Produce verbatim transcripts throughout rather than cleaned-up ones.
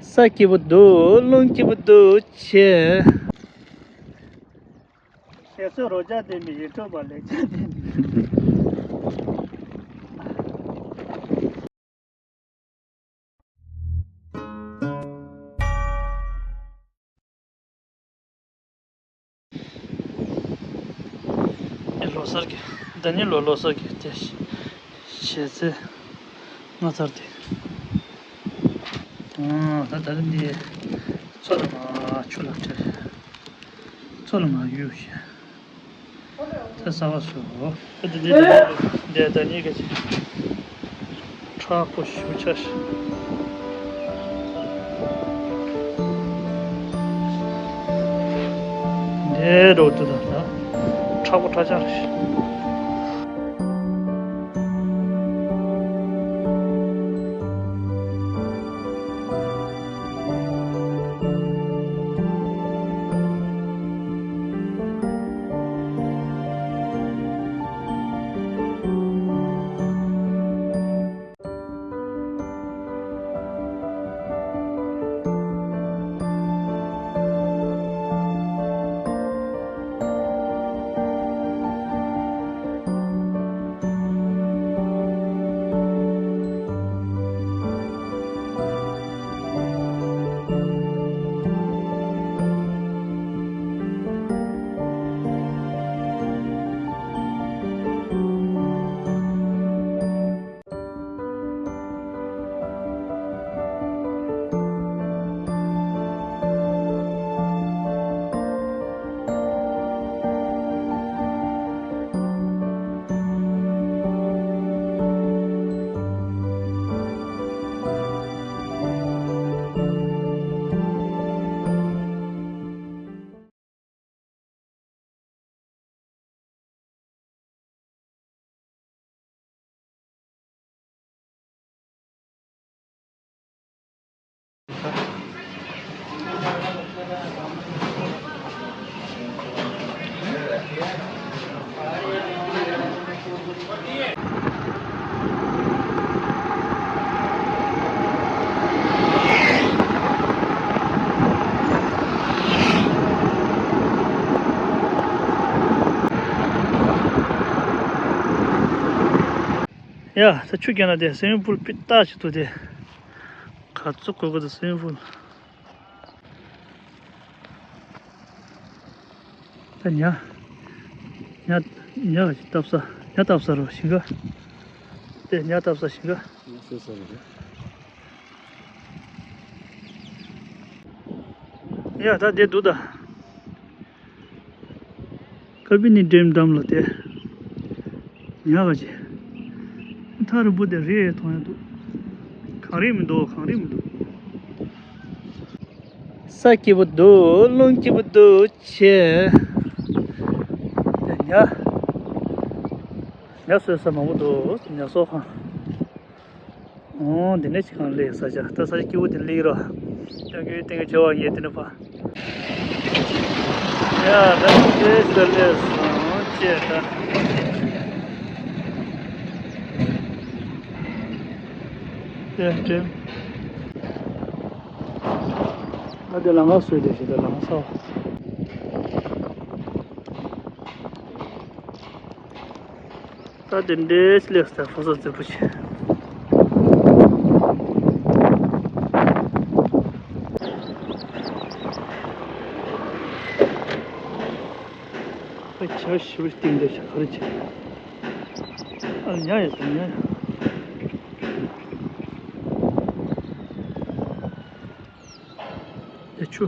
ས་སྐྱིད་པོ་འདུག་རླུང་སྐྱིད་པོ་འདུག་ཆེ། ཞེ་སོགས་རོ་ཇག་དེ་མི་ཡིན་འཕྲོག་པ་ལེགས་ཆ་དེ་མི། ལོ་གསར་གྱི། ཟླ་ཉིན་ལོ་ལོ་གསར་གྱི་དེ་ཞེ་ཚེ་ང་ཚར་དེ། ཨ་ད་ད་རིང་འདི་མཚོ་ལ་མ་ཆུ་ལ་བྲེལ། མཚོ་ལ་མ་གཡུག་ཞེ། ད་ས་བ་སོ། ད་འདི་འདི་འདི་ད་ཉིན་ག་ཅི། མཁྲེགས་པོ་ཞེ་པོ་ཆགས་ཤག་འདི་འགྲོ་དུས་ད་ལྟ་མཁྲེགས་པོ་ཁྲ་ཆགས་ཤག་ཡ། ད་ཆུ་རྐྱལ་ན་དེ་སི་ཝིམ་པུལ་པི་ཏག་ཅིག་འདུག་དེ། ག་ཚོད་དགོས་དགོས་དེ་སི་ཝིམ་པུལ། ད་ཉ། ཉ། ཉ་ཞིག་བཏབ་ས། ཉ་བཏབ་ས་རོ་ཞིང་ཁ། དེ་ཉ་བཏབ་ས་ཞིང་ཁ། ཉ་གསོད་ས་རེད། ཡ་ད་དེ་འདུག་ད། ཀ་བི་ནི་ཌེམ་འགྲམ་ལ་དེ། ཉ་ག་ཅི། ཐག་རིང་པོ་དེ་རེད་མཐོང་ཡ་འདུག་གངས་རི་མི་འདུག་གངས་རི་མི་འདུག་ས་སྐྱིད་པོ་འདུག་རླུང་སྐྱིད་པོ་འདུག་ཆེ། དེ་ཉ། ཉ་གསོད་ས་མང་པོ་འདུག་ཉ་གསོ་ཁང་། ཨོ། འདི་ནས་ཅི་གང་ལས་ས་ཆ། ད་ས་ཆ་སྐྱིད་པོ་འདི་ལིག་རོ། སྟོན་གྱི་སྟོན་གྱི་བྱ་བ་ངས་འདི་ནས་ཕ། ཡ་ད་དེ་ས་ལས་སོང་ཅེས་ད། དེ་དྲན། ད་དེ་ལམ་ཁ་བཟོས་དེ་ཞེ་ད་ལམ་ཁ་ས། ད་དེ་འདྲའི་སླེབས་ས་ཕོ་སོ་རྫིག་པོ་ཆེ། ཨ་ཆ་ཞིབ་སྟེང་འདྲ་ཞིག་ག་རེ་བྱེད། ཨ་ཉ་ཡོད་ད་ཉ་ཡོད། དེ་ཆུ།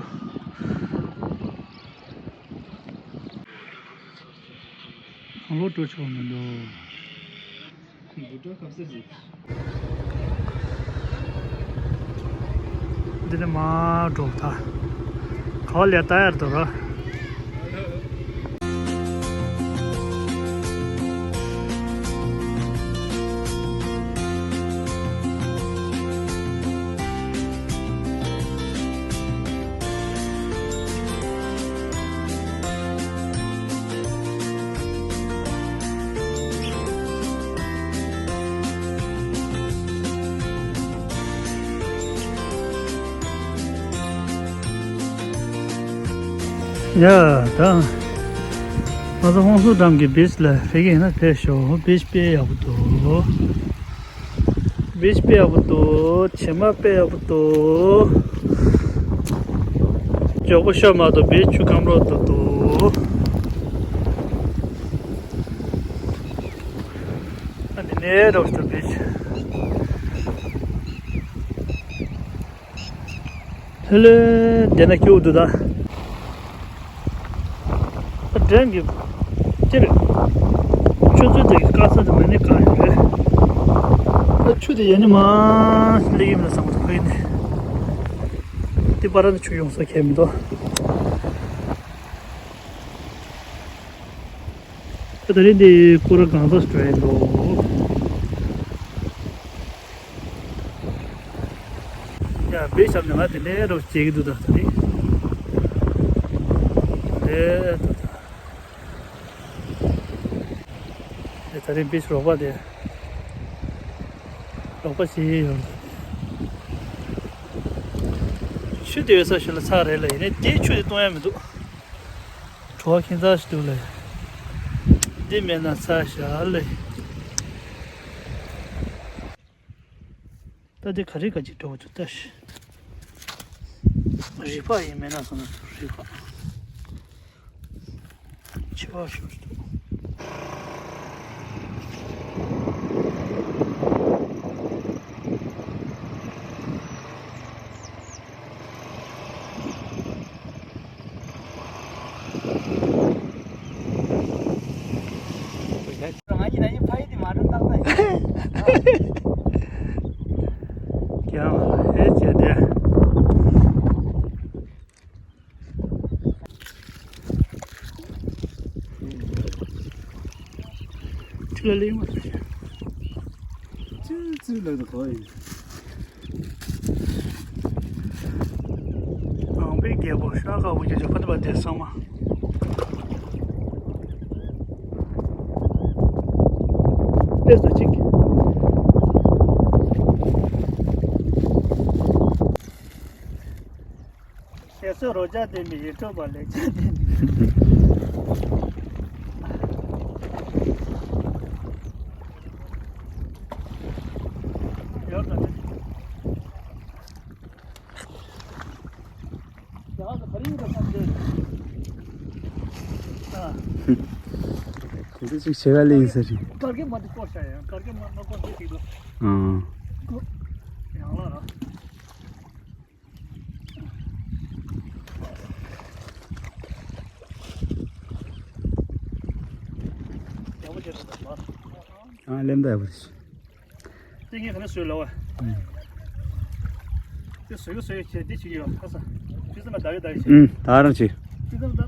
གང་ལོག་འགྲོ་ཆོག་མི་འདུག་འདི་ནས་མར་འགྲོ་ད། ག་བ་ལས་ལྟ་ཡར་འདུག་ར། ཡ། ད་ང་ཚོ་ཧོང་སུར་འགྲམ་གྱི་བིཆ་ལ་ཕེབས་ཀྱི་ཡིན་ན་ཕེབས་ཤོག་བིཆ་དཔེ་ཡག་པོ་འདུག་བིཆ་དཔེ་ཡག་པོ་འདུག་བྱེ་མ་དཔེ་ཡག་པོ་འདུག་མགྱོགས་པོ་ཤོར་མ་གཏོགས་བིཆ་ཆུ་སྐམ་རོག་འདུག་འདུག་ཨ་འདི་ནས་རོགས་ཤོག་བིཆ། ལྷོད་ལྷོད་བསྡད་ན་སྐྱིད་པོ་འདུག་ད། ད་འགྲམ་གྱི་སྤྱིར་ཆུ་ཚོད་དེ་དཀར་ས་དེ་མ་ནི་དཀར་ཡོད་རེད། ད་ཆུ་དེ་ཡ་ནི་མ་སླེབས་ཀྱི་མིན་ན་བསམ་གྱི་འདུག་ཁོ་ཡིན་ནི། དེ་པར་ནི་ཆུ་ཡོང་ས་ཁེལ་མི་འདུག་ད་ད་རིང་འདི་སྐོར་ར་གང་ཙམ་འགྲོ་ཡི་འདུག་ཡ་བིཆ་ཞབས་ནས་ང་དེ་འདྲའི་རོགས་བྱེད་ཀྱི་འདུག་ད་ད་རེས། དེ་ད་ད་དེ་ད་རེས་བིཆ་རོགས་པ་དེ་རོགས་པ་བྱེད་ཀྱི་ཡོད། ཆུ་དེ་ཡོད་ས་ཞིག་ལ་ཚར་རེད་ལ་ཡིན་ནའི་དེ་ཆུ་དེ་གཏོང་ཡ་མི་འདུག་བྲོ་བ་ཁྱད་མཚར་ཞིག་འདུག་ལེ། འདི་མེད་ན་ཚར་ཤག་ལེ། ད་འདི་ག་རེ་ག་ཅིག་འགྲོ་བ་འདུག་ལྟ་ཞིག་རི་ཕག་ཡིན་མེད་ན་སོང་ན་རི་ཕག་ཆེ་བ་ཞིག་འདུག་ཀྱང་ཨེ་ཅེ་དེ། ཁྲི་ལ་ལེགས་མ་རེད། ཙི་ཙི་ལ་དུ་གོ་ཡིན། ནང་པའི་རྒྱལ་པོ་ཤ་ཁ་འུ་ཅག་ཅག་ཕ་ཏི་པ་དེ་ཚང་མ། དེ་ཚོ་གཅིག་ཞེ་སོགས་རོ་ཇ་ལྡན་པའི་ཡིད་འཕྲོག་པ་ལེགས་ཆ་ལྡན་པའི་ཡོད་དང་། དེ་ཚོ་ཅིག་བྱེད་ག་ལེ་ཡིན་ས་རེད། གར་གྱི་མ་དེ་བསྐོར་བྱ་ཡང་གར་གྱི་མ་མ་བསྐོར་དེ་ཞིག་འདུག་ཨང་། ཡང་ལ་ར། ཡག་པོ་བྱས་ཐུབ་པ། ཨ་ལེམ་ད་ཡག་པོ་རེད། དེ་ངས་ག་ནས་བཟོས་ལ་བ། ཨུམ། དེ་བཟོས་ཡོད་བཟོས་ཡོད་བྱས་དེ་བྱེད་ཀྱི་ཡོད་ཁ་ས། ཁྱེད་ཚོ་ལ་ད་ཡོད་ད་ཡོད་བྱས། ཨུམ། ད་རང་བྱེད། ཁྱེད་ཚོ་ལ་ད་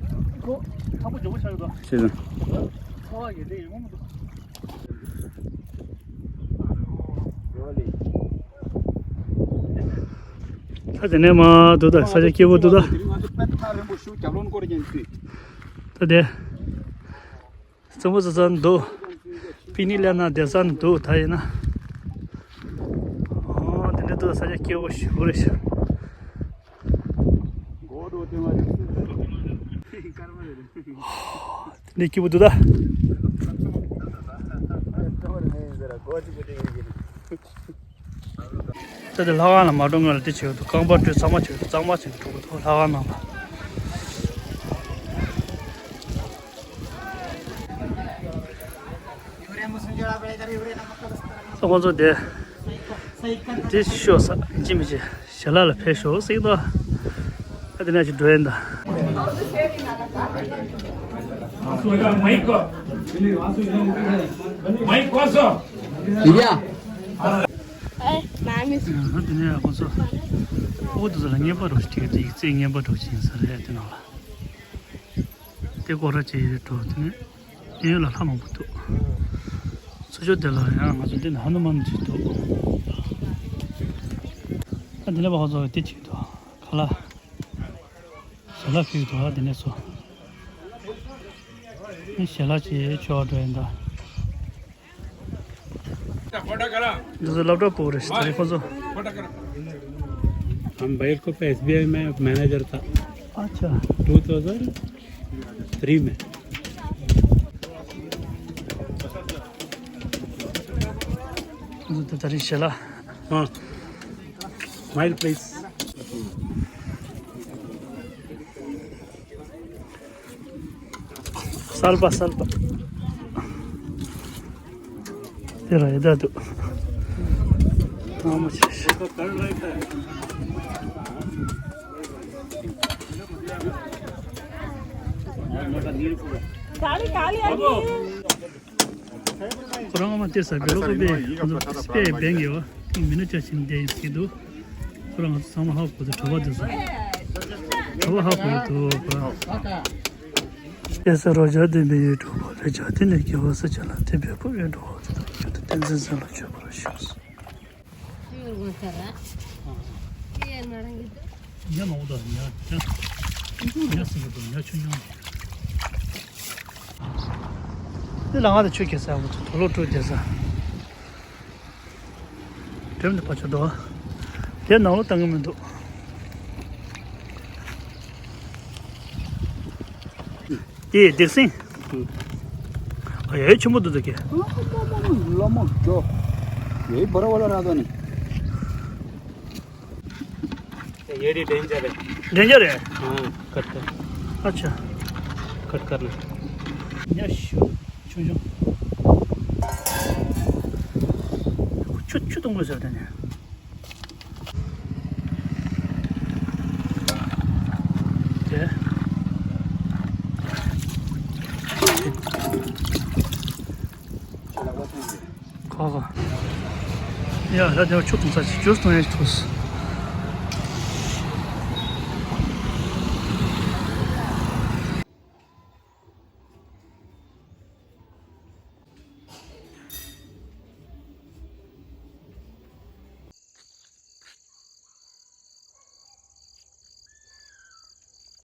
ཁོ་ཁ་པོ་འཇོག་པོ་ཆགས་ཡོད་དོ། ཁྱེད་ཚོ། ཁ་བ་ཡོད་དེ་ཡོང་མི་འདུག་ད་དེ་ནས་མ་འདུག་ད་ས་ཆ་སྐྱིད་པོ་འདུག་ད། ད་དེ། གཙང་པོ་ས་ས་འདུག་པི་ནི་ལ་ན་བསྡད་ས་འདུག་ད་ཡིན་ན། ཨོ་དེ་འདྲ་འདུག་ས་ཆ་སྐྱིད་པོ་ཞེ་པོ་རེད་ཤག་དེ་འདྲ་སྐྱིད་པོ་འདུག་ད། ད་དེ་ལྷ་ཁང་ལ་མ་འགྲོ་སྔོན་ལ་དེ་བྱེད་འདུག་རྐང་པ་བཀྲུས་ཚང་མ་བྱེད་འདུག་གཙང་མ་བྱེད་འདུག་འགྲོ་གི་འདུག་ལྷ་ཁང་ནང་ལ། ཁོང་ཚོ་དེ་དེ་ཤོག་ས་ཅི་མི་བྱེད། ཞལ་ལག་ལ་ཕེབས་ཤོག་ཟེར་གི་འདུག་ཨ་དེ་ན་ཅིག་འགྲོ་ཡིན་ད། ཡ། ཨ་དེ་ནས་ཁོང་ཚོ་ཨོ་དེ་ཚོ་ལ་རྔན་པ་རོ་ཞིག་སྤྲད་དེ་ཡིག་ཚད་རྔན་པ་རོ་ཞིག་ཡིན་ས་རེད་དེ་ནང་ལ། དེ་སྐོར་ར་ཅིག་འགྲོ་དེ་ནས་གཡས་གཡོན་ལ་ལྷ་མང་པོ་འདུག་ཚུར་ཕྱོགས་དེ་ལ་ཡང་ང་ཚོ་འདི་ན་ཧ་ནུ་མན་ཅིག་འདུག་ཨ་དེ་ནས་ཁོང་ཚོ་དེ་ཅིག་འདུག་ག་ལ། ཞལ་ལག་ཕུལ་འདུག་ཨ་དེ་ནས་སོ། ཨ་ཞལ་ལག་ཅིག་མཆོད་འགྲོ་ཡིན་ད། འདི་ཚོ་སློབ་གྲྭ་སྤོ་རེད་ད་རེས་ཁོ་ཚོ། हम भाई को एसबीआई में मैनेजर था। अच्छा। टू थाउजेंड फ्री में। ད་རེས་ཞལ་ལག་ཨ། Smile, please. གསར་པ་གསར་པ། དེ་ར་ཡི་ད་འདུག་ཨ་མ་ཆེ་ཤི། ཁོ་རང་ཨ་མ་དེ་ས་བེ་ལོ་ཀོ་པེ་ཁོ་ཚོ་སྤེ་བེང་ཡོད་ཏིང་མི་ནུ་ཅ་ཆིན་དེ་ཡིན་སྲིད་འདུག་ཁོ་རང་ཚང་མ་ཧ་གོ་དུ་གྲོ་བ་དུ་སོང་། གྲོ་བ་ཧ་གོ་ཡོད་དུ་ཁོ་རང་། དེ་ས་རོ་ཇ་དེ་མི་ཡོད་གྲོ་བ་ལས་ཇ་དེ་ནས་སྐྱེ་བ་ས་ཆ་ལ་དེ་བེ་ཕོ་ཡོད་གྲོ་བ་དུ་དུ་ཡོད་དུ་བསྟན་འཛིན་ས་ལ་མཆོད་པར་ཞུས། ཉ་མང་པོ་དང་ཉ་ཉ་ཉ་སྲིན་པོ་དང་ཉ་ཆུང་ཆུང་། འདི་ལ་ང་དང་ཆུ་སྐྱེས་ས་ཡག་པོ་ཚོ་དུག་ལོག་བཀྲུས་བསྡད་ས། འགྲེམས་ནས་ཕར་ཆུ་འདུག་དེ་ནང་ལོགས་བཏང་གི་མི་འདུག་དེ་ཡི་ལྡེག་སེང་། ཨ་ཡ་ཡ་ཆེན་པོ་འདུག་ད་ཀྱེ། ལ་མོ་ཇོ། ཡེ་བར་བ་ལ་ར་དོ་ནི། ये भी डेंजर है। डेंजर है? हाँ, कट कर। अच्छा। कट करना। यस, ཆུང་ཆུང་། ཆུ་ཆུ་གཏོང་དགོས་ཟེར་དེ་ནས། དེ། ཁ་ཁ། ཡ་ད་དེ་ཆུ་གཏོང་ས་ཅིག་ཇུས་གཏོང་ཡ་ཅིག་ཐུག་སོང་